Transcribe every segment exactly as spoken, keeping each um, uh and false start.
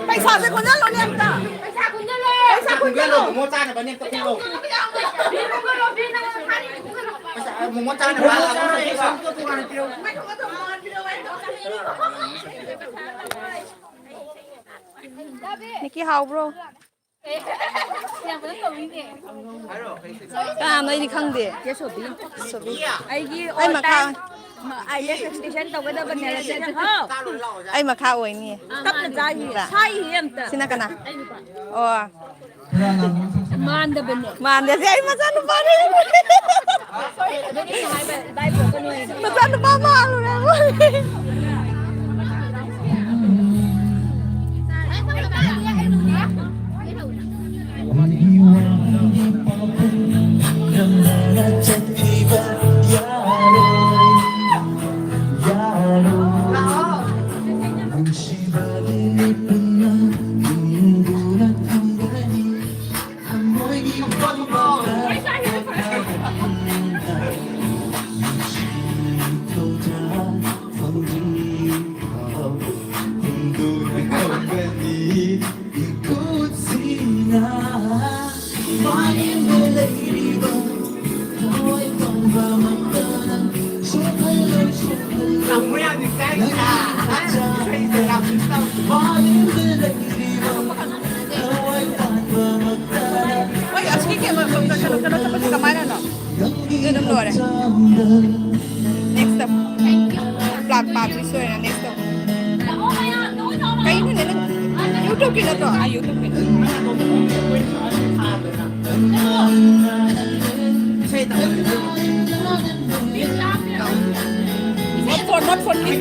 ꯄꯩꯁꯥꯁꯦ ꯈꯨꯟꯖꯜꯂꯣꯅꯦ ꯑꯝꯇ꯫ ꯄꯩꯁꯥ ꯈꯨꯟꯖꯜꯂꯣ꯫ ꯄꯩꯁꯥ ꯈꯨꯟꯖꯜꯂꯣ꯫ ꯃꯣꯃꯣ ꯆꯥꯅꯕꯅꯦ ꯑꯝꯇ ꯈꯨꯟꯖꯜꯂꯣ꯫ ꯄꯩꯁꯥ, ꯃꯣꯃꯣ ꯆꯥꯅꯕ꯫ ꯅꯤꯀꯤ ꯍꯥꯎꯕ꯭ꯔꯣ? ꯀꯅꯥꯅꯣ ꯑꯩꯗꯤ ꯈꯪꯗꯦ꯫ ꯆꯦ ꯁꯣꯕꯤ꯫ ꯁꯣꯕꯤ꯫ ꯑꯩꯒꯤ ꯑꯩ ꯃꯈꯥ꯫ ꯑꯥꯏ ꯑꯦ ꯑꯦꯁ ꯑꯦꯛꯁꯇꯦꯟꯁꯟ ꯇꯧꯒꯗꯕꯅꯦ꯫ ꯍꯥꯎ꯫ ꯑꯩ ꯃꯈꯥ ꯑꯣꯏꯅꯤꯌꯦ꯫ ꯇꯞꯅ ꯆꯥꯏꯌꯦ꯫ ꯁꯥꯏꯌꯦ ꯑꯝꯇ꯫ ꯁꯤꯅ ꯀꯅꯥ? ꯑꯣ꯫ ꯃꯥꯟꯗꯕꯅꯦ꯫ ꯃꯥꯟꯗꯦ꯫ ꯁꯤ ꯑꯩ ꯃꯆꯥꯅꯨꯄꯥꯅꯦ꯫ ꯃꯆꯥꯅꯨꯄꯥ ꯃꯥꯜꯂꯨꯔꯦ꯫ ꯍꯣꯏ, ꯑꯁꯤꯒꯤ ꯀꯩꯅꯣ, ꯀꯩꯅꯣ, ꯀꯩꯅꯣ ꯆꯠꯄꯁꯦ ꯀꯃꯥꯏꯅꯅꯣ? ꯑꯗꯨ ꯑꯗꯨꯝ ꯂꯣꯏꯔꯦ꯫ Next up. Black part ꯁꯣꯏꯔꯦ, next up. ꯀꯩꯅꯣꯅꯦ ꯅꯪ? YouTube ꯀꯤ ꯅꯠꯇ꯭ꯔꯣ? ꯑꯥ, YouTube ꯀꯤ꯫ Not for, not for me.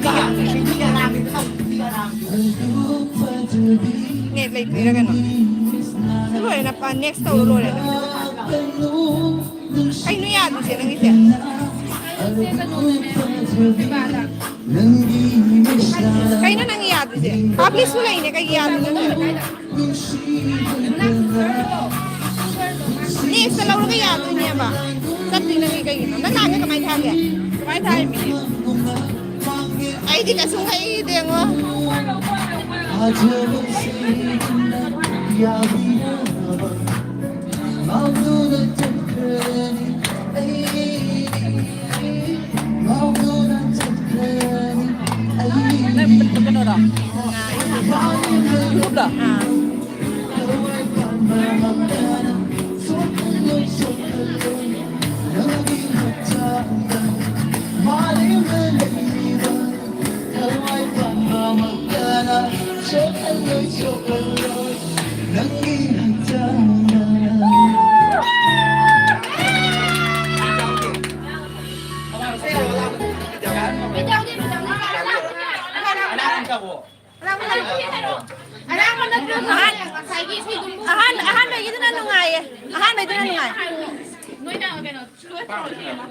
Net ꯂꯩꯇ꯭ꯔꯤꯔ ꯀꯩꯅꯣ? ꯁꯤ ꯂꯣꯏꯔꯦꯅ, ꯄ-, next ꯇꯧꯔ ꯂꯣꯏꯔꯦꯅ꯫ ꯀꯩꯅꯣ ꯌꯥꯗ꯭ꯔꯤꯁꯦ ꯅꯪꯒꯤꯁꯦ? ꯀꯩꯅꯣ ꯅꯪ ꯌꯥꯗ꯭ꯔꯤꯁꯦ? ꯄꯥꯕ꯭ꯂꯤꯛꯁꯨ ꯂꯩꯅꯦ, ꯀꯩꯒꯤ ꯌꯥꯗ꯭ꯔꯤꯅꯣ? ꯅꯦꯛꯁꯇ ꯂꯧꯔꯒ ꯌꯥꯗꯣꯏꯅꯦꯕ꯫ ꯆꯠꯇ꯭ꯔꯤ ꯅꯪꯒꯤ ꯀꯩꯒꯤꯅꯣ? ꯅꯪ ꯅꯍꯥꯟꯒꯩ ꯀꯃꯥꯏꯅ ꯊꯥꯒꯦ? ꯀꯃꯥꯏꯅ ꯊꯥꯏ? ꯑꯩꯗꯤ ꯀꯩꯁꯨꯝ ꯈꯪꯗꯦ ꯌꯦꯡꯉꯣ꯫ ꯅꯪ ꯀꯩꯅꯣꯔꯣ? ꯌꯨꯇ꯭ꯌꯨꯕꯂꯣ? ꯑꯥ꯫ ꯑꯍꯥꯟ-, ꯑꯍꯥꯟꯕꯒꯤꯗꯨꯅ ꯅꯨꯡꯉꯥꯏꯌꯦ꯫ ꯑꯍꯥꯟꯕꯒꯤꯗꯨꯅ ꯅꯨꯡꯉꯥꯏ꯫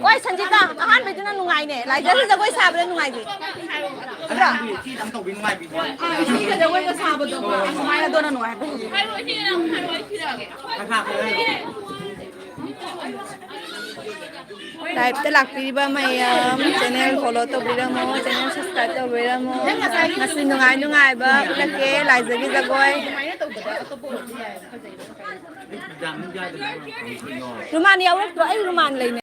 ꯍꯣꯏ, ꯁꯟꯖꯤꯇꯥ, ꯑꯍꯥꯟꯕꯩꯗꯨꯅ ꯅꯨꯡꯉꯥꯏꯅꯦ꯫ ꯂꯥꯏꯖꯥꯁꯦ ꯖꯒꯣꯏ ꯁꯥꯕꯗ ꯅꯨꯡꯉꯥꯏꯕꯤ꯫ ꯅꯠꯇ꯭ꯔꯣ? ꯑꯥ, ꯁꯤꯒ ꯖꯒꯣꯏꯒ ꯁꯥꯕꯗꯣ, ꯑꯗꯨꯃꯥꯏꯅ ꯑꯗꯨꯅ ꯅꯨꯡꯉꯥꯏꯕ ꯍꯦꯜꯂꯤ꯫ ꯂꯥꯏꯞꯇ ꯂꯥꯛꯄꯤꯔꯤꯕ ꯃꯌꯥꯝ, ꯆꯦꯅꯦꯜ ꯐꯣꯂꯣ ꯇꯧꯕꯤꯔꯝꯃꯣ, ꯆꯦꯅꯦꯜ ꯁꯕꯁꯀ꯭ꯔꯥꯏꯕ ꯇꯧꯕꯤꯔꯝꯃꯣ꯫ ꯉꯁꯤ ꯅꯨꯡꯉꯥꯏ ꯅꯨꯡꯉꯥꯏꯕ ꯎꯠꯂꯛꯀꯦ, ꯂꯥꯏꯖꯒꯤ ꯖꯒꯣꯏ꯫ ꯔꯨꯃꯥꯟ ꯌꯥꯎꯔꯛꯇ꯭ꯔꯣ? ꯑꯩ ꯔꯨꯃꯥꯟ ꯂꯩꯅꯦ꯫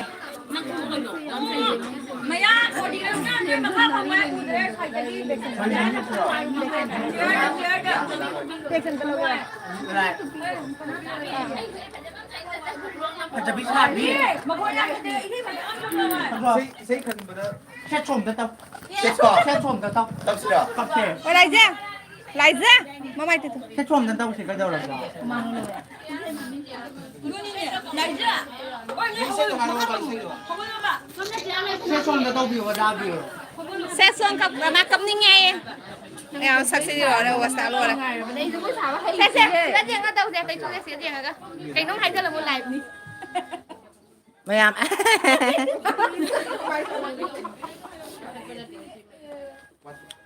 ꯐꯖꯕꯤ ꯁꯥꯕꯤ꯫ ꯏꯁꯩ, ꯏꯁꯩ ꯈꯟꯕꯗ ꯁꯦꯠ ꯁꯣꯝꯗ ꯇꯧ꯫ ꯁꯦꯠ ꯁꯣꯝꯗ ꯇꯧ꯫ ꯇꯧꯁꯤꯔꯣ? ꯇꯧꯁꯦ꯫ ꯑꯣ, ꯂꯥꯏꯖꯥ꯫ ꯂꯥꯏꯖꯥ꯫ ꯃꯃꯥꯏ ꯇꯩꯊꯣꯛ꯫ ꯁꯦꯠ ꯁꯣꯝꯗ ꯇꯧꯁꯤ, ꯀꯩꯗꯧꯔꯒꯦ? ꯁꯦ, ꯁꯣꯝꯗ ꯇꯧꯕꯤꯌꯣ, ꯑꯣꯖꯥ ꯕꯤꯌꯨ꯫ ꯁꯦ, ꯁꯣꯝ ꯀꯞ-, ꯃꯥ ꯀꯞꯅꯤꯡꯉꯦ ꯍꯥꯏꯌꯦ꯫ ꯌꯥꯝ ꯁꯛꯁꯤꯗꯤ ꯂꯣꯏꯔꯦ, ꯑꯣꯕꯁꯇꯥ ꯂꯣꯏꯔꯦ꯫ ꯁꯦ, ꯁꯦ, ꯁꯤꯗ ꯌꯦꯡꯉ ꯇꯧꯁꯦ, ꯇꯩꯊꯣꯛꯁꯦ, ꯁꯤꯗ ꯌꯦꯡꯉꯒ꯫ ꯀꯩꯅꯣꯝ ꯍꯥꯏꯖꯜꯂꯝꯃꯣ, ꯂꯥꯏꯚꯅꯤ꯫ ꯃꯌꯥꯝ꯫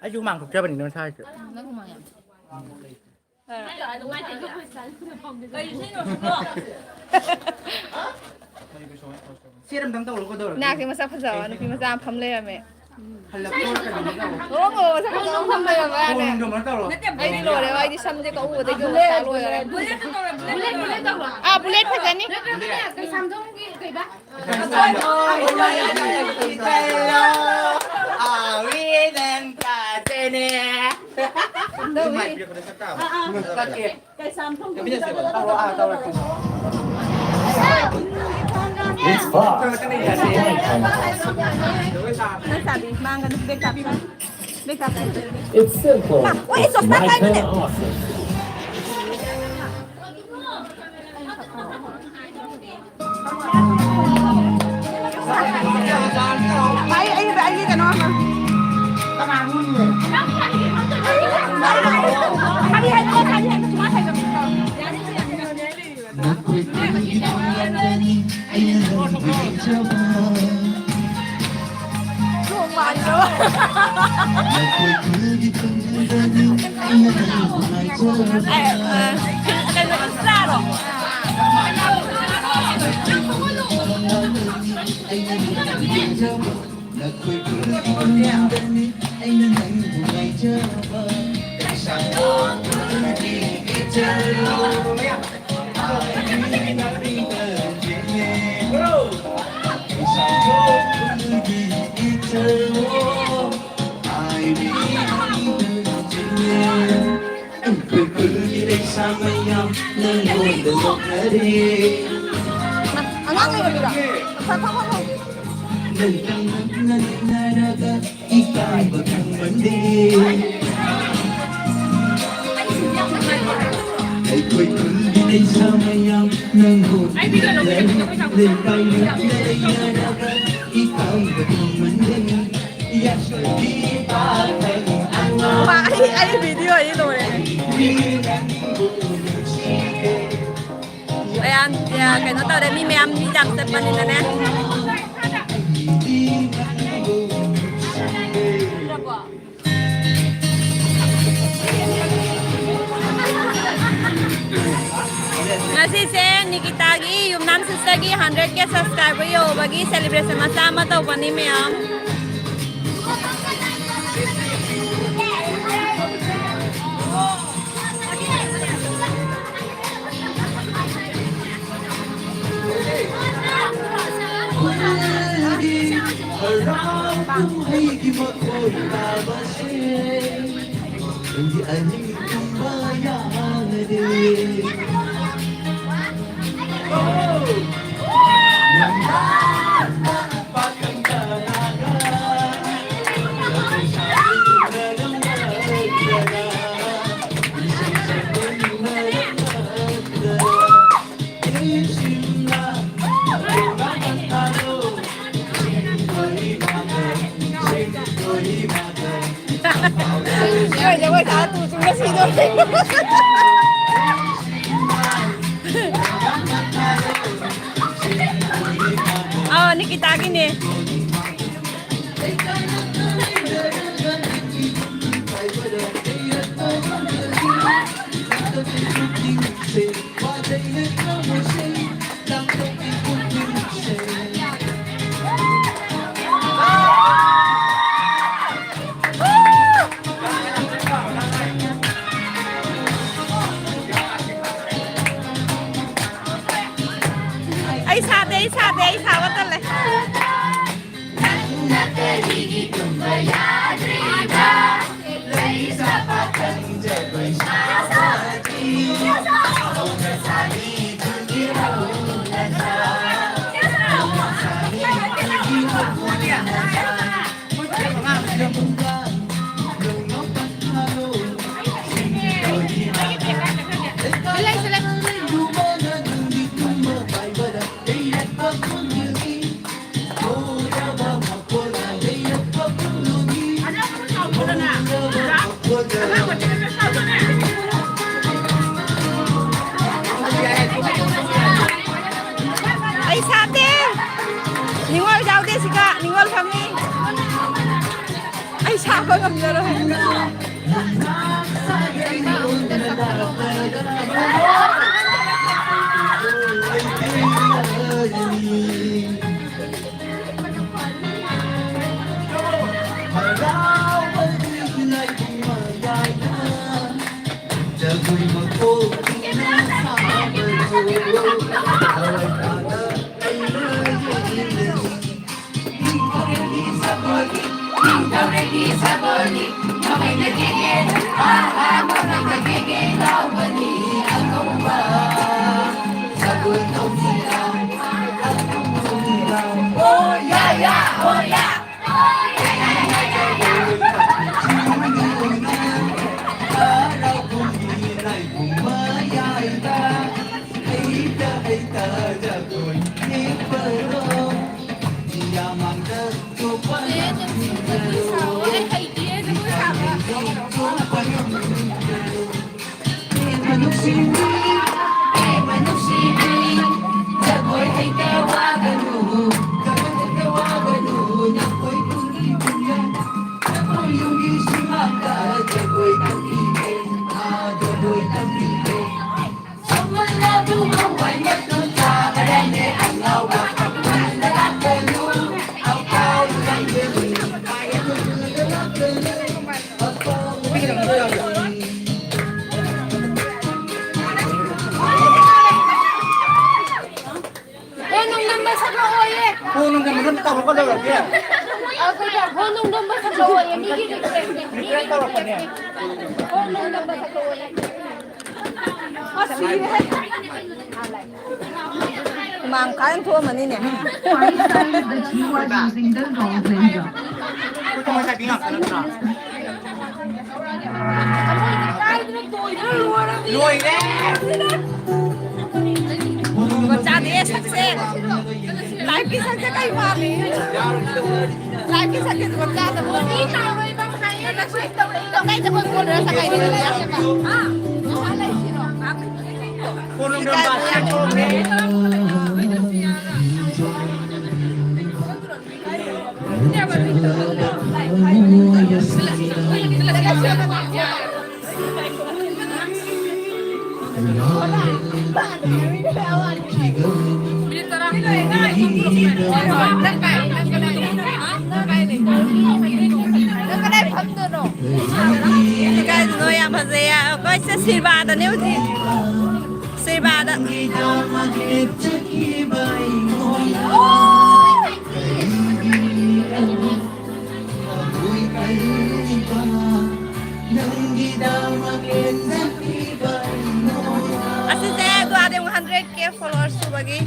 ꯑꯩꯁꯨ ꯍꯨꯃꯥꯡ ꯊꯣꯛꯆꯕꯅꯤ ꯅꯪ ꯁꯥꯔꯤꯁꯦ꯫ ꯅꯪ ꯍꯨꯃꯥꯡ ꯌꯥꯝ ꯁꯤ ꯑꯝꯇꯪ ꯇꯧꯔꯣ ꯀꯩꯗꯧꯔꯒꯦ? ꯏꯅꯥꯛꯇꯤ ꯃꯁꯛ ꯐꯖꯕ ꯅꯨꯄꯤ ꯃꯆꯥ ꯑꯃ ꯐꯝ ꯂꯩꯔꯝꯃꯦ꯫ ꯍꯜꯂꯛꯄ ꯀꯩꯅꯣ ꯇꯧꯔꯣ꯫ ꯑꯣ ꯃꯁꯛ ꯐꯖꯕ ꯑꯃ ꯐꯝ ꯂꯩꯔꯝꯃꯦ꯫ ꯐꯣꯟꯗꯣ ꯀꯩꯅꯣ ꯇꯧꯔꯣ꯫ ꯑꯩꯗꯤ ꯂꯣꯏꯔꯦ꯫ ꯑꯩꯗꯤ ꯁꯝꯁꯦ ꯀꯛꯎꯕꯗꯒꯤ ꯃꯁꯥ ꯂꯣꯏꯔꯦ꯫ ꯑꯥ ꯕꯨꯂꯦꯠ ꯐꯖꯅꯤ꯫ ꯀꯩꯁꯥꯝꯊꯣꯡꯒꯤ ꯀꯩꯕ? ꯀꯩꯁꯥꯝꯊꯣꯡꯒꯤ It's far. It's my kind of office. ꯅꯪ ꯆꯥꯕꯤ ꯃꯥꯡꯒꯅꯨ꯫ ꯕꯦꯛ ꯇꯥꯕꯤ ꯕꯦꯛ ꯇꯥꯕꯤ꯫ It's simple. It's my kind of office. ꯑꯩ ꯑꯩ ꯑꯩꯒꯤ ꯀꯩꯅꯣ ꯑꯃ꯫ ꯀꯔꯤ ꯍꯥꯏꯕꯅꯣ? ꯀꯔꯤ ꯍꯥꯏꯕꯅꯣ? ꯁꯨꯃꯥꯏꯅ ꯍꯥꯏꯕꯅꯣ꯫ ꯑꯉꯥꯡ ꯂꯩꯔꯝꯃꯤꯔꯣ? ꯐ- ꯐ- ꯐ- ꯐ- ꯑꯩꯈꯣꯏ ꯈꯨꯜꯒꯤ ꯂꯩꯁꯥ ꯃꯌꯥꯝ ꯅꯪꯕꯨ ꯎꯅꯔꯦ꯫ ꯂꯩꯄꯥꯛ ꯂꯩꯇ ꯂꯩꯅꯔꯒ ꯏꯀꯥꯏꯕ ꯈꯪꯃꯟꯗꯅ ꯌꯥꯁꯜꯂꯤ ꯄꯥꯈꯪ ꯑꯉꯥꯡ꯫ ꯃꯥ ꯑꯩ ꯑꯩ ꯚꯤꯗꯤꯑꯣ ꯑꯩ ꯂꯣꯏꯔꯦ꯫ ꯃꯌꯥꯝ ꯀꯩꯅꯣ ꯇꯧꯔꯦ꯫ ꯃꯤ ꯃꯌꯥꯝ ꯃꯤ ꯌꯥꯝ ꯆꯠꯄꯅꯤꯅꯅꯦ꯫ ꯒꯤ ꯍꯟꯗ꯭ꯔꯦꯠ ꯀꯦ subscriber ꯌꯧꯕꯒꯤ celebration ꯃꯆꯥ ꯑꯃ ꯇꯧꯕꯅꯤ ꯃꯌꯥꯝ꯫ ꯍꯔꯥꯎ ꯀꯨꯝꯍꯩꯒꯤ ꯃꯈꯣꯜ ꯇꯥꯕꯁꯦ, ꯑꯩꯗꯤ ꯑꯍꯤꯡ ꯇꯨꯝꯕ ꯌꯥꯅꯗꯦ꯫ ꯅꯣꯏ ꯖꯒꯣꯏ ꯁꯥ ꯇꯨ ꯆꯨꯝꯅ ꯁꯤꯗꯣꯔꯦ꯫ ꯑꯥ, ꯅꯤꯀꯤꯇꯥꯒꯤꯅꯦ꯫ ꯑꯩ ꯁꯥꯗꯦ, ꯑꯩ ꯁꯥꯗꯦ, ꯑꯩ ꯁꯥꯕ ꯇꯜꯂꯦ꯫ ꯅꯪꯅ ꯀꯔꯤꯒꯤ ꯇꯨꯝꯕ ꯌꯥꯗ꯭ꯔꯤꯕ? ꯂꯩꯁꯥ ꯄꯥꯈꯪ ꯖꯒꯣꯏ ꯁꯥꯁꯤ꯫ ꯍꯧꯅ ꯁꯥꯅꯤ ꯇꯨꯒꯤ ꯍꯧꯅ ꯁꯥ꯫ ꯍꯧꯅ ꯁꯥꯅꯤ ꯇꯨꯒꯤ ꯍꯧꯅ ꯁꯥ꯫ ꯑꯩ ꯁꯥꯗꯦ꯫ ꯅꯤꯉꯣꯜ ꯌꯥꯎꯗꯦ ꯁꯤꯗ꯫ ꯅꯤꯉꯣꯜ ꯐꯝꯃꯤ꯫ ꯑꯩ ꯁꯥꯕ ꯉꯝꯖꯔꯣꯏ꯫ ꯅꯤꯡꯊꯧꯔꯦꯜꯒꯤ ꯁꯒꯣꯜꯅꯤ, ꯅꯣꯡꯃꯩꯅ ꯀꯦꯒꯦ, ꯍꯥ ꯍꯥ, ꯅꯣꯡꯃꯩꯅ ꯀꯦꯒꯦ ꯂꯥꯎꯕꯅꯤ ꯑꯉꯧꯕ꯫ ꯁꯒꯣꯜ ꯊꯧꯁꯤꯔꯥ, ꯑꯣ ꯌꯥ ꯌꯥ, ꯑꯣ ꯌꯥ꯫ ꯐꯣꯟ ꯅꯨꯡ ꯅꯝꯕ ꯁꯛꯂꯛꯑꯣꯌꯦ꯫ ꯐꯣꯟ ꯅꯨꯡ ꯅꯝꯕ ꯇꯧꯔꯛꯀꯗꯧꯔꯒꯦ꯫ ꯑ, ꯀꯩꯅꯣ, ꯐꯣꯟ ꯅꯨꯡ ꯅꯝꯕ ꯁꯛꯂꯛꯑꯣꯌꯦ꯫ ꯃꯤꯒꯤ ꯔꯤꯀ꯭ꯋꯦꯁꯅꯦ꯫ ꯃꯤꯒꯤ ꯔꯤꯀ꯭ꯋꯦꯁꯅꯦ꯫ ꯐꯣꯟ ꯅꯨꯡ ꯅꯝꯕ ꯁꯛꯂꯛꯑꯣꯌꯦ꯫ ꯑꯁ, ꯁꯤꯔꯦꯍꯦ꯫ ꯍꯨꯃꯥꯡ ꯀꯥꯏꯅ ꯊꯣꯛꯑꯝꯃꯅꯤꯅꯦ꯫ ꯂꯣꯏꯔꯦ꯫ ꯆꯥꯗꯦ ꯁꯛꯁꯦ꯫ ꯂꯥꯏꯐꯀꯤ ꯁꯛꯁꯦ ꯀꯩ ꯃꯥꯜꯂꯤ? ꯂꯥꯏꯐꯀꯤ ꯁꯛꯁꯦ ꯖꯨꯒꯣꯠ ꯆꯥꯗꯕ꯫ ꯀꯩꯗ ꯀꯣꯏ ꯀꯣꯟꯅꯔ ꯁꯛ ꯍꯥꯏꯗꯤ ꯂꯩꯌꯦ꯫ ꯀꯥꯏꯗꯅꯣ ꯌꯥꯝ ꯐꯖꯩꯌꯦ꯫ ꯑꯩꯈꯣꯏꯁꯦ ꯁꯤꯔꯕꯥꯗꯅꯦ ꯍꯧꯖꯤꯛ꯫ ꯁꯤꯔꯕꯥꯗ꯫ Followers ꯁꯨꯕꯒꯤ꯫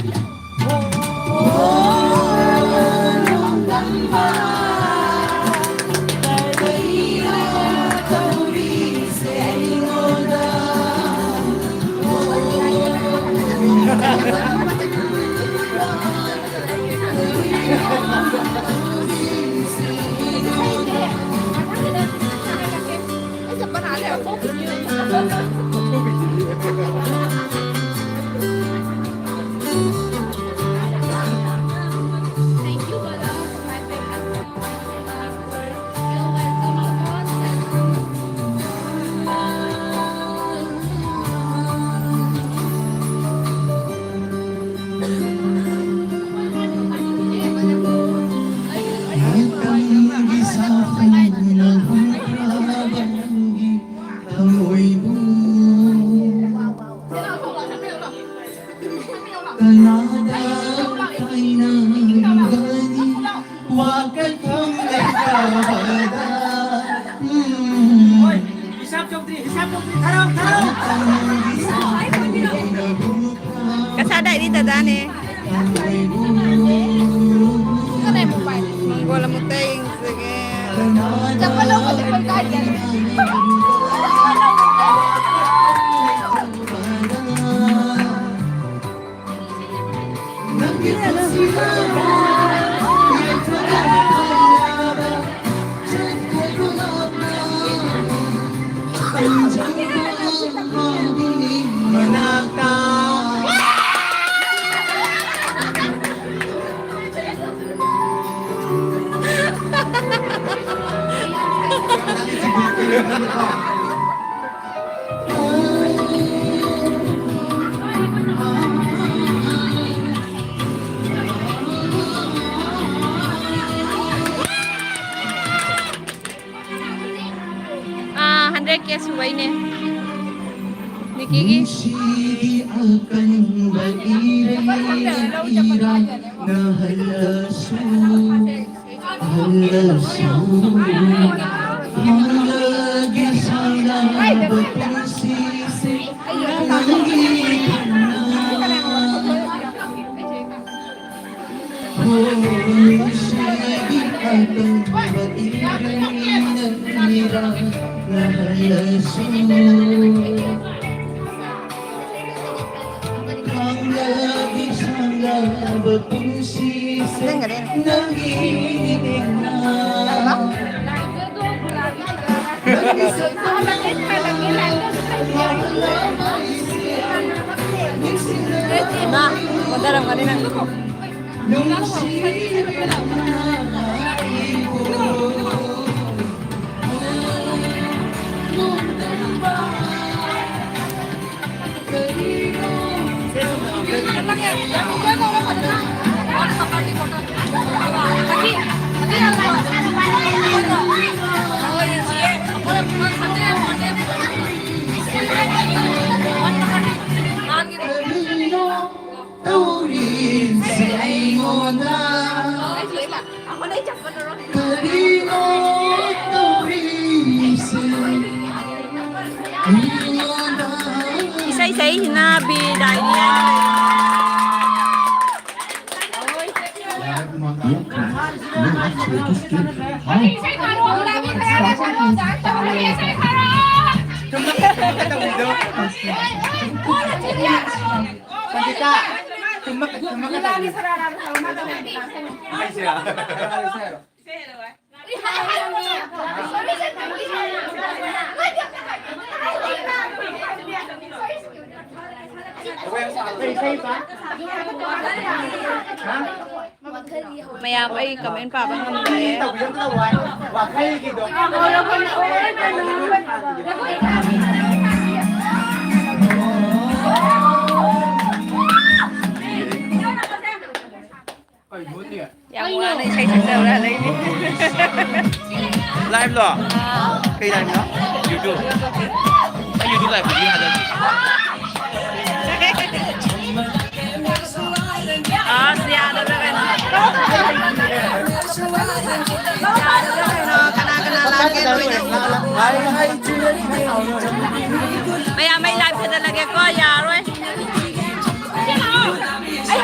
ꯀꯅꯥꯗ ꯀꯥꯏꯅꯔꯨꯒꯅꯤ? ꯋꯥꯀꯠꯐꯝ ꯂꯩꯇꯕꯗ꯫ ꯎꯝ꯫ ꯍꯤꯁꯥꯕ ꯆꯧꯗ꯭ꯔꯤ, ꯍꯤꯁꯥꯕ ꯆꯧꯗ꯭ꯔꯤ, ꯊꯥꯔꯛꯑꯣ, ꯊꯥꯔꯛꯑꯣ꯫ ꯀꯁꯥ ꯗꯥꯏꯔꯤ ꯗꯗꯥꯅꯦ꯫ ꯃꯪꯒꯣꯜ ꯑꯃꯨꯛꯇ ꯌꯦꯡꯖꯒꯦ꯫ ꯆꯠꯄ ꯂꯧꯕ ꯆꯠꯄ ꯀꯥꯏꯗꯅꯣ? ꯑꯥ, ꯍꯟꯗ꯭ꯔꯦꯠ ꯀꯦ ꯁꯨꯕꯩꯅꯦ꯫ ꯅꯤꯀꯤꯒꯤ꯫ ꯅꯨꯡꯁꯤꯒꯤ ꯑꯀꯟꯕ ꯏꯔꯩꯅ ꯏꯔꯥꯡꯅꯍꯜꯂꯁꯨ꯫ ꯅꯨꯡꯁꯤꯕꯒꯤ ꯑꯇꯣꯞꯄ ꯏꯔꯪ ꯅꯪꯒꯤꯔꯥ ꯉꯥꯏꯍꯜꯂꯁꯨ꯫ ꯈꯥꯡꯂꯕꯤ ꯁꯥꯡꯂꯕ ꯄꯨꯟꯁꯤꯁꯦ ꯅꯪꯒꯤꯅꯤꯅ꯫ ꯅꯪꯒꯤ ꯁꯛꯇꯝꯅ ꯉꯥꯎꯍꯜꯂꯕ ꯑꯩꯁꯦ꯫ ꯏꯃꯥ, ꯑꯣꯟꯊꯔꯝꯒꯅꯤ ꯅꯪ꯫ ꯇꯧꯔꯤꯁꯦ ꯑꯩꯉꯣꯟꯗ꯫ ꯀꯔꯤꯅꯣ ꯇꯧꯔꯤꯁꯦ ꯑꯩꯉꯣꯟꯗ꯫ ꯏꯁꯩ ꯁꯛꯏꯁꯤꯅ ꯕꯤ ꯗꯥꯏꯔꯤ꯫ ꯄꯟꯗꯤꯇꯥ, ꯊꯨꯝꯃ-, ꯊꯨꯝꯃꯒ ꯇꯧꯕꯤꯌꯨ꯫ ꯀꯩ ꯏꯁꯩꯕ? ꯍꯥ? ꯃꯌꯥꯝ ꯑꯩ comment ꯄꯥꯕ ꯉꯝꯗ꯭ꯔꯦ꯫ ꯇꯧꯕꯤꯔꯝꯕꯗꯣ ꯋꯥ-, ꯋꯥꯈꯜꯒꯤꯗꯣ꯫ ꯌꯥꯝ ꯋꯥꯅ ꯏꯁꯩ ꯁꯛꯆꯕ꯭ꯔꯥ ꯂꯩꯅꯤ꯫ Live ꯂꯣ? ꯀꯩ live ꯅꯣ? YouTube꯫ ꯑꯩ YouTube live ꯄꯨꯗꯤ ꯌꯥꯗꯕꯅꯤ꯫ ꯑꯁ, ꯌꯥꯗꯕ꯭ꯔꯥ ꯀꯩꯅꯣ? ꯌꯥꯗꯕ꯭ꯔꯥ ꯀꯩꯅꯣ? ꯀꯅꯥ ꯀꯅꯥ ꯂꯥꯛꯀꯦ? ꯂꯣꯏꯅ ꯎꯗ꯭ꯔꯣ? ꯃꯌꯥꯝ ꯑꯩ live ꯊꯥꯖꯤꯜꯂꯒꯦꯀꯣ꯫